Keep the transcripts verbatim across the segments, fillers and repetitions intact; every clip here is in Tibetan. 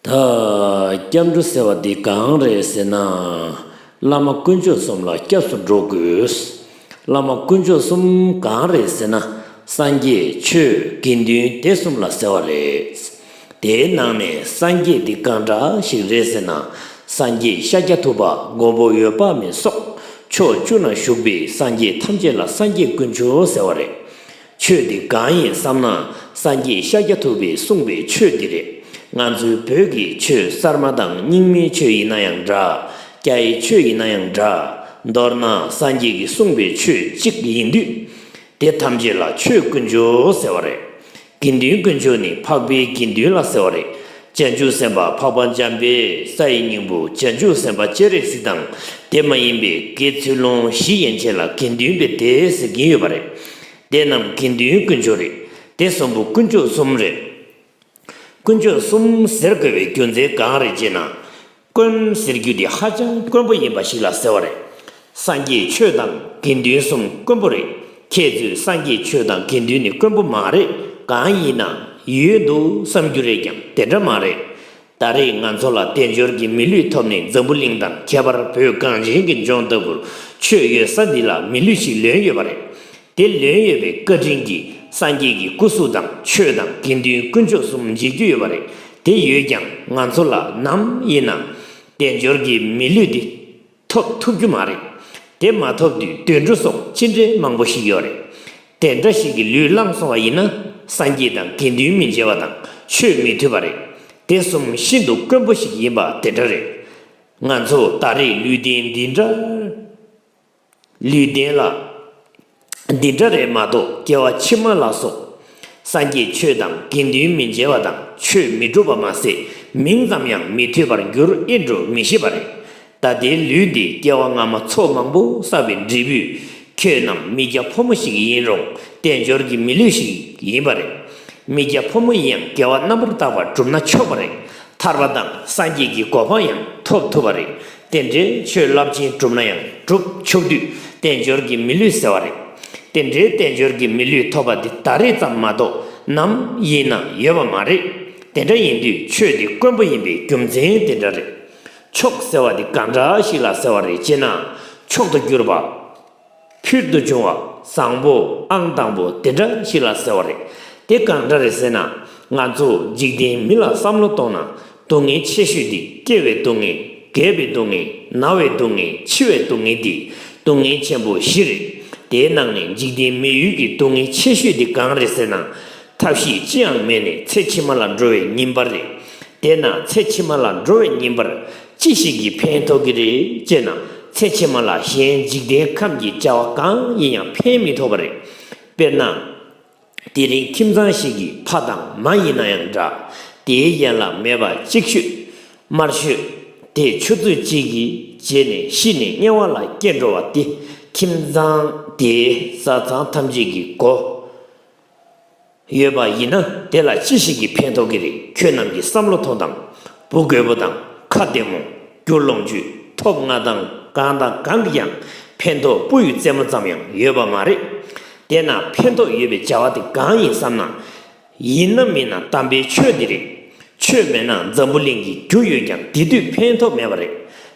ད་སྐྱབས་འགྲོ་ཟེར་བ་འདི་གང་རེད་ཟེར་ན། བླ་མ་དཀོན་མཆོག་གསུམ་ལ་སྐྱབས་སུ་འགྲོ་དགོས། བླ་མ་དཀོན་མཆོག་གསུམ་གང་རེད་ཟེར་ན། སངས་རྒྱས་ཆོས་དགེ་འདུན་དེ་གསུམ་ལ་ཟེར་བ་རེད། དེའི་ནང་ནས་སངས་རྒྱས་འདི་གང་འདྲ་ཞིག་རེད་ཟེར་ན། སངས་རྒྱས་ཤཱཀྱ་ཐུབ་པ་མགོན་པོ་འོད་དཔག་མེད་སོགས་ཕྱོགས་བཅུ་ན་བཞུགས་པའི་སངས་རྒྱས་ཐམས་ཅད་ལ་སངས་རྒྱས་དཀོན་མཆོག་ཟེར་བ་རེད། ཆོས་འདི་གང་ཡིན་བསམ་ན། སངས་རྒྱས་ཤཱཀྱ་ཐུབ་པས་གསུངས་པའི་ཆོས་འདི་རེད། ང་ཚོའི་བོད་ཀྱི་ཆོས་གསར་མ་དང་རྙིང་མའི་ཆོས་ཡིན་ན་ཡང་འདྲ། རྒྱ་ཡི་ཆོས་ཡིན་ན་ཡང་འདྲ། མདོར་ན་སངས་རྒྱས་ཀྱིས་གསུངས་པའི་ཆོས་གཅིག་ཡིན་དུས། དེ་ཐམས་ཅད་ལ་ཆོས་དཀོན་མཆོག་ཟེར་བ་རེད། དགེ་འདུན་དཀོན་མཆོག་ནི་འཕགས་པའི་དགེ་འདུན་ལ་ཟེར་བ་རེད། བྱང་ཆུབ་སེམས་དཔའ་འཕགས་པ་འཇམ་དཔལ་ས་ཡི་སྙིང་པོ་བྱང་ཆུབ་སེམས་དཔའ་སྤྱན་རས་གཟིགས་དང་། དེ་མ་ཡིན་པའི་དགེ་ཚུལ་སློང་བཞི་ཡན་ཆད་ལ་དགེ་འདུན་པས་དེ་ཟེར་གྱིན་ཡོད་པ་རེད། དེ་རྣམས་དགེ་འདུན་དཀོན་མཆོག་རེད། དེ་གསུམ་པོ་དཀོན་མཆོག་གསུམ་རེད། དཀོན་མཆོག་གསུམ་ཟེར་དགོས་པའི་རྒྱུ་མཚན་གང་རེད་ཅེ་ན། དཀོན་ཟེར་རྒྱུ་དེ་ཧ་ཅང་དཀོན་པོ་ཡིན་པ་ཞིག་ལ་ཟེར་བ་རེད། སངས་རྒྱས་ཆོས་དང་དགེ་འདུན་གསུམ་དཀོན་པོ་རེད། ཁྱེད་ཚོས་སངས་རྒྱས་ཆོས་དང་དགེ་འདུན་ནི་དཀོན་པོ་མ་རེད། གང་ཡིན་ན་ཡོད་འདུག་བསམ་རྒྱུ་རེད་ཀྱང་དེ་འདྲ་མ་རེད། ད་རེས་ང་ཚོ་ལ་དལ་འབྱོར་གྱི་མི་ལུས་ཐོབ་ནས་འཛམ་བུ་གླིང་དང་ཁྱད་པར་བོད་གངས་ཅན་གྱི་ལྗོངས་ལྟ་བུར་ཆོས་ཡོད་ས་འདི་ལ་མི་ལུས་ཤིག་ལོན་ཡོད་པ་རེད། དེ་ལོན་ཡོད་པའི་བཀའ་དྲིན་གྱིས་སངས་རྒྱས་ཀྱི་སྐུ་གཟུགས་དང་ཆོས་དང་དགེ་འདུན་དཀོན་མཆོག་གསུམ་མཇལ་རྒྱུ་ཡོད་པ་རེད། དེ་ཡོད་ཀྱང་ང་ཚོ་ལ་ནམ་ཡིན་ན་དལ་འབྱོར་གྱི་མི་ལུས་འདི་ཐོབ་ཐུབ་རྒྱུ་མ་རེད། དེ་མ་ཐོབ་དུས་དུད་འགྲོ་སོགས་ཅི་འདྲའི་མང་པོ་ཞིག་ཡོད་རེད། དེ་འདྲ་ཞིག་གི་ལུས་བླངས་སོང་བ་ཡིན་ན་སངས་རྒྱས་དང་དགེ་འདུན་མི་མཇལ་བ་དང་ཆོས་མི་ཐོས་པ་རེད། དེ་གསུམ་ཤིན་ཏུ་དཀོན་པོ་ཞིག་ཡིན་པ་དེ་འདྲ་རེད། ང་ཚོ་ད་རེས་ལུས་རྟེན་འདི་འདྲ། ལུས་རྟེན་ལ་འདི་འདྲ་རེད་མ་གཏོགས་སྐྱེ་བ་ཕྱི་མ་ལ་སོགས་སངས་རྒྱས་ཆོས་དང་དགེ་འདུན་མི་མཇལ་བ་དང་ཆོས་མི་སྒྲུབ་པ་མ་ཟད་མིང་ཙམ་ཡང་མི་ཐོས་པར་འགྱུར་ཨེ་འགྲོ་མི་ཤེས་པ་རེད། ད་ལྟའི་ལུས་འདི་སྐྱེ་བ་སྔ་མ་ཚོགས་མང་པོ་བསགས་པའི་འབྲས་བུས་ཁྱོད་རྣམས་མི་སྐྱ་ཕོ་མོ་ཞིག་ཡིན་རུང་དལ་འབྱོར་གྱི་མི་ལུས་ཤིག་ཡིན་པ་རེད། མི་སྐྱ་ཕོ་མོ་ཡིན་ཡང་དགེ་བ་རྣམ་པར་དག་པ་བསྒྲུབ་ན་ཆོག་པ་རེད། ཐར་པ་དང་སངས་རྒྱས་ཀྱི་གོ་འཕང་ཡང་ཐོབ་ཐུབ་པ་རེད། དེ་འདྲའི་ཆོས་རླབས་ཆེན་བསྒྲུབ་ན་ཡང་སྒྲུབ་ཆོག་དུས་དལ་འབྱོར་གྱི་མི་ལུས་ཟེར་བ་རེད། དེ་འདྲའི་དལ་འབྱོར་གྱི་མི་ལུས་ཐོབ་པ་འདི་ད་རེས་ཙམ་མ་གཏོགས་ནམ་ཡིན་ན་ཡོད་པ་མ་རེད། དེ་འདྲ་ཡིན་དུས་ཆོས་འདི་དཀོན་པོ་ཡིན་པའི་རྒྱུ་མཚན་དེ་འདྲ་རེད། མཆོག་ཟེར་བ་འདི་གང་འདྲ་ཞིག་ལ་ཟེར་བ་རེད་ཅེ་ན། མཆོག་ཏུ་གྱུར་པ། ཕུལ་དུ་བྱུང་བ་བཟང་པོ་ཨང་དང་པོ་དེ་འདྲ་ཞིག་ལ་ཟེར་བ་རེད། དེ་གང་འདྲ་རེད་ཟེར་ན། ང་ཚོ་འཇིག་རྟེན་མི་ལ་བསམ་བློ་གཏོང་ན་སྡུག་བསྔལ་ཆེ་ཤོས་དེ་སྐྱེ་བའི་སྡུག་བསྔལ། རྒས་པའི་སྡུག་བསྔལ། ན་བའི་སྡུག་བསྔལ། འཆི་བའི་སྡུག་བསྔལ་དེ་སྡུག་བསྔལ་ཆེན་པོ་བཞི་རེད། དེའི་ནང་ནས་འཇིག་རྟེན་མི་ཡུལ་གྱི་སྡུག་བསྔལ་ཆེ་ཤོས་དེ་གང་རེད་ཟེར་ན། ཐབས་ཤེས་ཅི་ཡང་མེད་ནས་ཚེ་ཕྱི་མ་ལ་འགྲོ་བའི་ཉིན་པར་རེད། དེས་ན་ཚེ་ཕྱི་མ་ལ་འགྲོ་བའི་ཉིན་པར་ཅི་ཞིག་གིས་ཕན་ཐོགས་ཀྱི་རེད་ཅེ་ན། ཚེ་ཕྱི་མ་ལ་གཞན་འཇིག་རྟེན་ཁམས་ཀྱི་བྱ་བ་གང་ཡིན་ཡང་ཕན་མི་ཐོགས་པ་རེད། དཔེར་ན། དེ་རིང་ཁྱིམ་ཚང་ཞིག་གི་ཕ་དང་མ་ཡིན་ན་ཡང་འདྲ། དེའི་ཡན་ལག་མེད་པ་གཅིག་ཤོས། དམར་ཤོས། དེ་ཆུ་ཚོད་གཅིག་གི་རྗེས་ནས་ཤི་ནས་དམྱལ་བ་ལ་སྐྱེ་འགྲོ་བ་དེ་ཁྱིམ་ཚང་དེའི་བཟའ་ཚང་ཐམས་ཅད་ཀྱི་མགོ་ཡོད་པ་ཡིན་ན་དེ་ལ་ཅི་ཞིག་གིས་ཕན་ཐོགས་ཀྱི་རེད། ཁྱོད་རྣམས་ཀྱིས་བསམ་བློ་ཐོངས་དང་། བུ་རྒོད་པོ་དང་ཁ་བདེ་མོ། རྒྱུ་ལོངས་སྤྱོད་ཐོབ་མངའ་ཐང་གང་དང་གང་གི་ཡང་ཕན་ཐོགས་སྤུ་ཡི་རྩེ་མོ་ཙམ་ཡང་ཡོད་པ་མ་རེད། དེས་ན་ཕན་ཐོགས་ཡོད་པའི་བྱ་བ་དེ་གང་ཡིན་བསམ་ན། ཡིན་ན་མིན་ན་དམ་པའི་ཆོས་འདི་རེད། ཆོས་མེད་ན་འཛམ་བུ་གླིང་གི་རྒྱུ་ཡོད་ཀྱང་དེ་དུས་ཕན་ཐོགས་མེད་པ་རེད།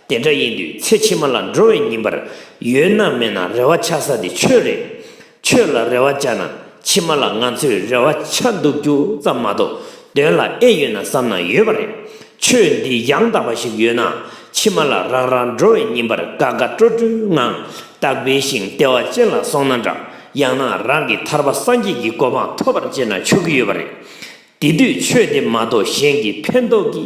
དེ་འདྲ་ཡིན་དུས་ཚེ་ཕྱི་མ་ལ་འགྲོ་བའི་ཉིན་པར་ཡོད་ན་མེད་ན་རེ་བ་ཆགས་ས་དེ་ཆོས་རེད། ཆོས་ལ་རེ་བ་བཅའ་ན་ཕྱི་མ་ལ་ང་ཚོས་རེ་བ་ཆགས་འདུག་རྒྱུ་ཙམ་མ་གཏོགས་དོན་ལ་ཨེ་ཡོད་ན་བསམ་ན་ཡོད་པ་རེད། ཆོས་འདི་ཡང་དག་པ་ཞིག་ཡོད་ན་ཕྱི་མ་ལ་རང་རང་འགྲོ་བའི་ཉིན་པར་དགའ་དགའ་སྤྲོ་སྤྲོའི་ངང་དག་པའི་ཞིང་བདེ་བ་ཅན་ལ་སོང་ན་འདྲ། ཡང་ན་རང་གི་ཐར་པ་སངས་རྒྱས་ཀྱི་གོ་འཕང་ཐོབ་པར་བྱས་ན་ཆོག་གི་ཡོད་པ་རེད། དེ་དུས་ཆོས་དེ་མ་གཏོགས་གཞན་གྱི་ཕན་ཐོགས་ཀྱི་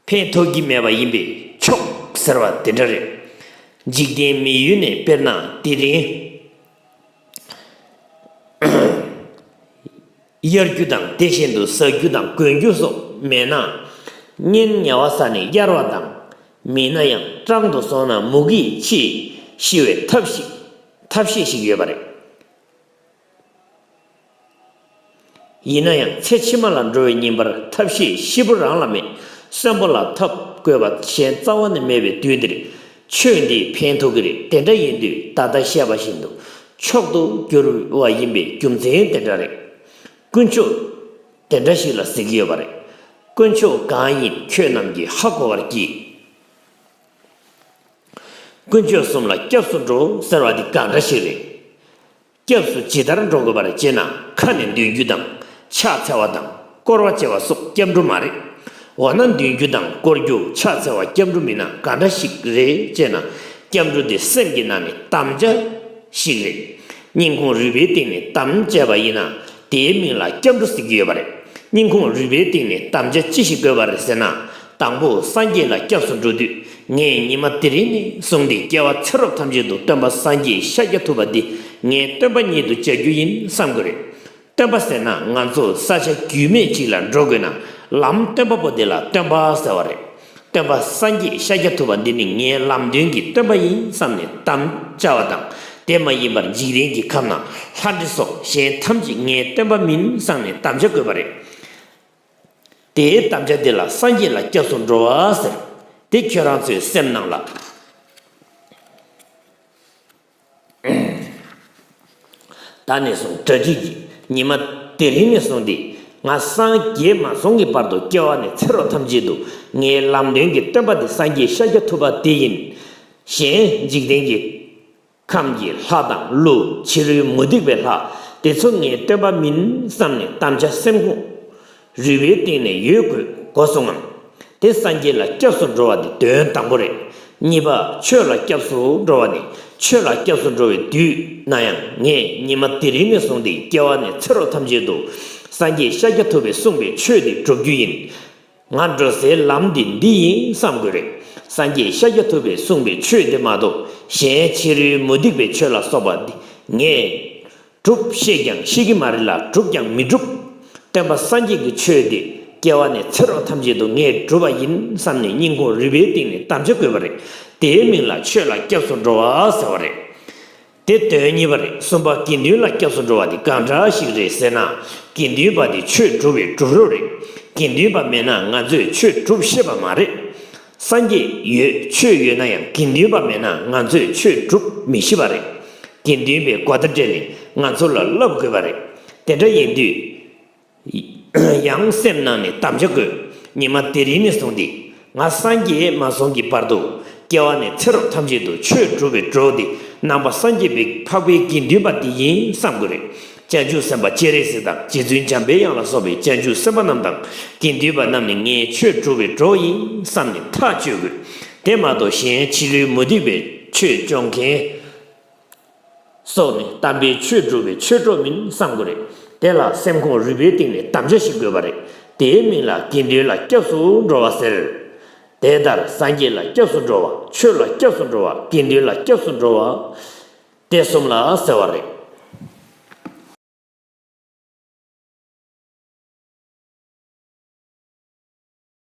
ཕན་ཐོགས་ཀྱི་མེད་པ་ཡིན་པས་ཆོག་ཟེར་བ་དེ་འདྲ་རེད། འཇིག་རྟེན་མི་ཡུལ་ནས་དཔེར་ན་དེ་རིང་། དབྱར་རྒྱུ་དང་དེ་བཞིན་དུ་བཟའ་རྒྱུ་དང་གོན་རྒྱུ་སོགས་མེད་ན། གཉེན་ཉེ་བ་ས་ནས་གཡར་བ་དང་། མིན་ན་ཡང་སྤྲང་དུ་སོང་ན་མུ་གེས་ཕྱིས་ཤི་བའི་ཐབས་ཤིག་ཐབས་ཤེས་ཤིག་ཡོད་པ་རེད། ཡིན་ན་ཡང་ཚེ་ཕྱི་མ་ལ་འགྲོ་བའི་ཉིན་པར་ཐབས་ཤེས་ཤི་བོ་རང་ལ་མེད། གསོན་པོ་ལ་ཐབས་བཀོད་པ་གཞན་རྩ་བ་ནས་མེད་པའི་དུས་འདིར་ཆོས་འདིས་ཕན་ཐོགས་ཀྱི་རེད། དེ་འདྲ་ཡིན་དུས་ད་ལྟ་བཤད་པ་བཞིན་དུ་མཆོག་ཏུ་གྱུར་བ་ཡིན་པའི་རྒྱུ་མཚན་དེ་འདྲ་རེད། དཀོན་མཆོག་དེ་འདྲ་ཞིག་ལ་ཟེར་གྱི་ཡོད་པ་རེད། དཀོན་མཆོག་གང་ཡིན་ཁྱོད་རྣམས་ཀྱིས་ཧ་གོ་བར་གྱིས། དཀོན་མཆོག་གསུམ་ལ་སྐྱབས་སུ་འགྲོ་ཟེར་བ་འདི་གང་འདྲ་ཞིག་རེད། སྐྱབས་སུ་ཇི་ལྟར་འགྲོ་དགོས་པ་རེད་ཅེ་ན། ཁ་ནས་འདོན་རྒྱུ་དང་ཕྱག་འཚལ་བ་དང་བསྐོར་བ་བྱེད་པ་སོགས་སྐྱབས་འགྲོ་མ་རེད། འོ་ན་འདོན་རྒྱུ་དང་བསྐོར་རྒྱུ་ཕྱག་འཚལ་བ་སྐྱབས་འགྲོ་མིན་ན་གང་འདྲ་ཞིག་རེད་ཅེ་ན། སྐྱབས་འགྲོ་དེ་སེམས་ཀྱི་ནང་ནས་དམ་བཅའ་ཞིག་རེད། སྙིང་ཁུང་རུས་པའི་གཏིང་ནས་དམ་བཅས་པ་ཡིན་ན། དེའི་མིང་ལ་སྐྱབས་འགྲོ་ཟེར་གྱི་ཡོད་པ་རེད། སྙིང་ཁུང་རུས་པའི་གཏིང་ནས་དམ་བཅའ་ཅི་ཞིག་དགོས་པ་རེད་ཟེར་ན། དང་པོ་སངས་རྒྱས་ལ་སྐྱབས་སུ་འགྲོ་དུས། ངས་ཉི་མ་དེ་རིང་ནས་བཟུང་སྟེ་སྐྱེ་བ་ཚེ་རབས་ཐམས་ཅད་དུ་སྟོན་པ་སངས་རྒྱས་ཤཱཀྱ་ཐུབ་པ་འདི་ངའི་སྟོན་པ་ཉིད་དུ་བྱ་རྒྱུ་ཡིན་བསམ་དགོས་རེད། སྟོན་པ་ཟེར་ན་ང་ཚོ་ས་ཆ་རྒྱུས་མེད་ཅིག་ལ་འགྲོ་དགོས་ན་ལམ་སྟོན་པ་པོ་དེ་ལ་སྟོན་པ་ཟེར་བ་རེད། སྟོན་པ་སངས་རྒྱས་ཤཱཀྱ་ཐུབ་པ་འདི་ནི་ངའི་ལམ་སྟོན་གྱི་སྟོན་པ་ཡིན་བསམ་ནས་དམ་བཅའ་བ་དང་། དེ་མ་ཡིན་པར་འཇིག་རྟེན་གྱི་ཁམས་ན་ལྷ་འདྲེ་སོགས་གཞན་ཐམས་ཅད་ངའི་སྟོན་པ་མིན་བསམ་ནས་དམ་བཅའ་དགོས་པ་རེད། དེའི་དམ་བཅའ་དེ་ལ་སངས་རྒྱས་ལ་སྐྱབས་སུ་འགྲོ་བ་ཟེར། དེ་ཁྱོད་རང་ཚོའི་སེམས་ནང་ལ། ད་ནས་བཟུང་གྲ་སྒྲིག་གིས་ཉི་མ་དེ་རིང་ནས་བཟུང་སྟེ། ང་སངས་རྒྱས་མ་སོང་གི་བར་དུ་སྐྱེ་བ་ནས་ཚེ་རབས་ཐམས་ཅད་དུ་ངའི་ལམ་སྟོན་གྱི་སྟོན་པ་དེ་སངས་རྒྱས་ཤཱཀྱ་ཐུབ་པ་དེ་ཡིན། གཞན་འཇིག་རྟེན་གྱི་ཁམས་ཀྱི་ལྷ་དང་ཀླུ། ཕྱི་རོལ་མུ་སྟེགས་པའི་ལྷ། དེ་ཚོ་ངའི་སྟོན་པ་མིན་བསམ་ནས་དམ་བཅའ་སེམས་ཁོང་རུས་པའི་གཏིང་ནས་ཡོད་དགོས་གོ་སོང་ངམ། དེ་སངས་རྒྱས་ལ་སྐྱབས་སུ་འགྲོ་བ་དེ་དོན་དང་པོ་རེད། གཉིས་པ་ཆོས་ལ་སྐྱབས་སུ་འགྲོ་བ་ནི། ཆོས་ལ་སྐྱབས་སུ་འགྲོ་བའི་དུས་ན་ཡང་ངས་ཉི་མ་དེ་རིང་ནས་བཟུང་སྟེ་སྐྱེ་བ་ནས་ཚེ་རབས་ཐམས་ཅད་དུ་སངས་རྒྱས་ཤཱཀྱ་ཐུབ་པས་གསུངས་པའི་ཆོས་དེ་སྒྲུབ་རྒྱུ་ཡིན། ང་འགྲོ་སའི་ལམ་འདི་འདི་ཡིན་བསམ་དགོས་རེད། སངས་རྒྱས་ཤཱཀྱ་ཐུབ་པས་གསུངས་པའི་ཆོས་འདི་མ་གཏོགས་གཞན་ཕྱི་རོལ་མུ་སྟེགས་པའི་ཆོས་ལ་སོགས་པ་འདི་ངས་སྒྲུབ་ཤེས་ཀྱང་ཤེས་ཀྱི་མ་རེད་ལ་སྒྲུབ་ཀྱང་མི་སྒྲུབ། སྟོན་པ་སངས་རྒྱས་ཀྱི་ཆོས་འདི་སྐྱེ་བ་ནས་ཚེ་རབས་ཐམས་ཅད་དུ་ངས་སྒྲུབ་པ་ཡིན་བསམ་ནས་སྙིང་ཁུང་རུས་པའི་གཏིང་ནས་དམ་བཅའ་དགོས་པ་རེད། དེའི་མིང་ལ་ཆོས་ལ་སྐྱབས་སུ་འགྲོ་བ་ཟེར་བ་རེད། དེ་དོན་གཉིས་པ་རེད། གསུམ་པ་དགེ་འདུན་ལ་སྐྱབས་སུ་འགྲོ་བ་དེ་གང་འདྲ་ཞིག་རེད་ཟེར་ན། དགེ་འདུན་པ་དེ་ཆོས་སྒྲུབ་པའི་སྒྲུབ་རོགས་རེད། དགེ་འདུན་པ་མེད་ན་ང་ཚོས་ཆོས་སྒྲུབ་ཤེས་པ་མ་རེད། སངས་རྒྱས་ཡོད་ཆོས་ཡོད་ན་ཡང་དགེ་འདུན་པ་མེད་ན་ང་ཚོས་ཆོས་སྒྲུབ་མི་ཤེས་པ་རེད། དགེ་འདུན་པས་གོ་བརྡ་སྤྲད་ནས་ང་ཚོ་ལ་བསླབ་དགོས་པ་རེད། དེ་འདྲ་ཡིན་དུས། ཡང་སེམས་ནང་ནས་དམ་བཅའ་དགོས། ཉི་མ་དེ་རིང་ནས་བཟུང་སྟེ། ང་སངས་རྒྱས་མ་སོང་གི་བར་དུ། སྐྱེ་བ་ནས་ཚེ་རབས་ཐམས་ཅད་དུ་ཆོས་སྒྲུབ་པའི་གྲོགས་དེ་ནང་པ་སངས་རྒྱས་པའི་འཕགས་པའི་དགེ་འདུན་པ་དེ་ཡིན་བསམ་དགོས་རེད། བྱང་ཆུབ་སེམས་དཔའ་སྤྱན་རས་གཟིགས་དང་རྗེ་བཙུན་འཇམ་པའི་དབྱངས་ལ་སོགས་པའི་བྱང་ཆུབ་སེམས་དཔའ་རྣམས་དང་དགེ་འདུན་པ་རྣམས་ནི་ངའི་ཆོས་སྒྲུབ་པའི་གྲོགས་ཡིན་བསམ་ནས་ཐག་གཅོད་དགོས། དེ་མ་གཏོགས་གཞན་ཕྱི་རོལ་མུ་སྟེགས་པའི་ཆོས་སྐྱོང་མཁན། སོགས་ནི་དམ་པའི་ཆོས་སྒྲུབ་པའི་ཆོས་གྲོགས་མིན་བསམ་དགོས་རེད། དེ་ལ་སེམས་ཁོང་རུས་པའི་གཏིང་ནས་དམ་བཅའ་ཞིག་དགོས་པ་རེད། དེའི་མིང་ལ་དགེ་འདུན་ལ་སྐྱབས་སུ་འགྲོ་བ་ཟེར། དེ་ལྟར་སངས་རྒྱས་ལ་སྐྱབས་སུ་འགྲོ་བ། ཆོས་ལ་སྐྱབས་སུ་འགྲོ་བ། དགེ་འདུན་ལ་སྐྱབས་སུ་འགྲོ་བ། དེ་གསུམ་ལ་ཟེར་བ་རེད།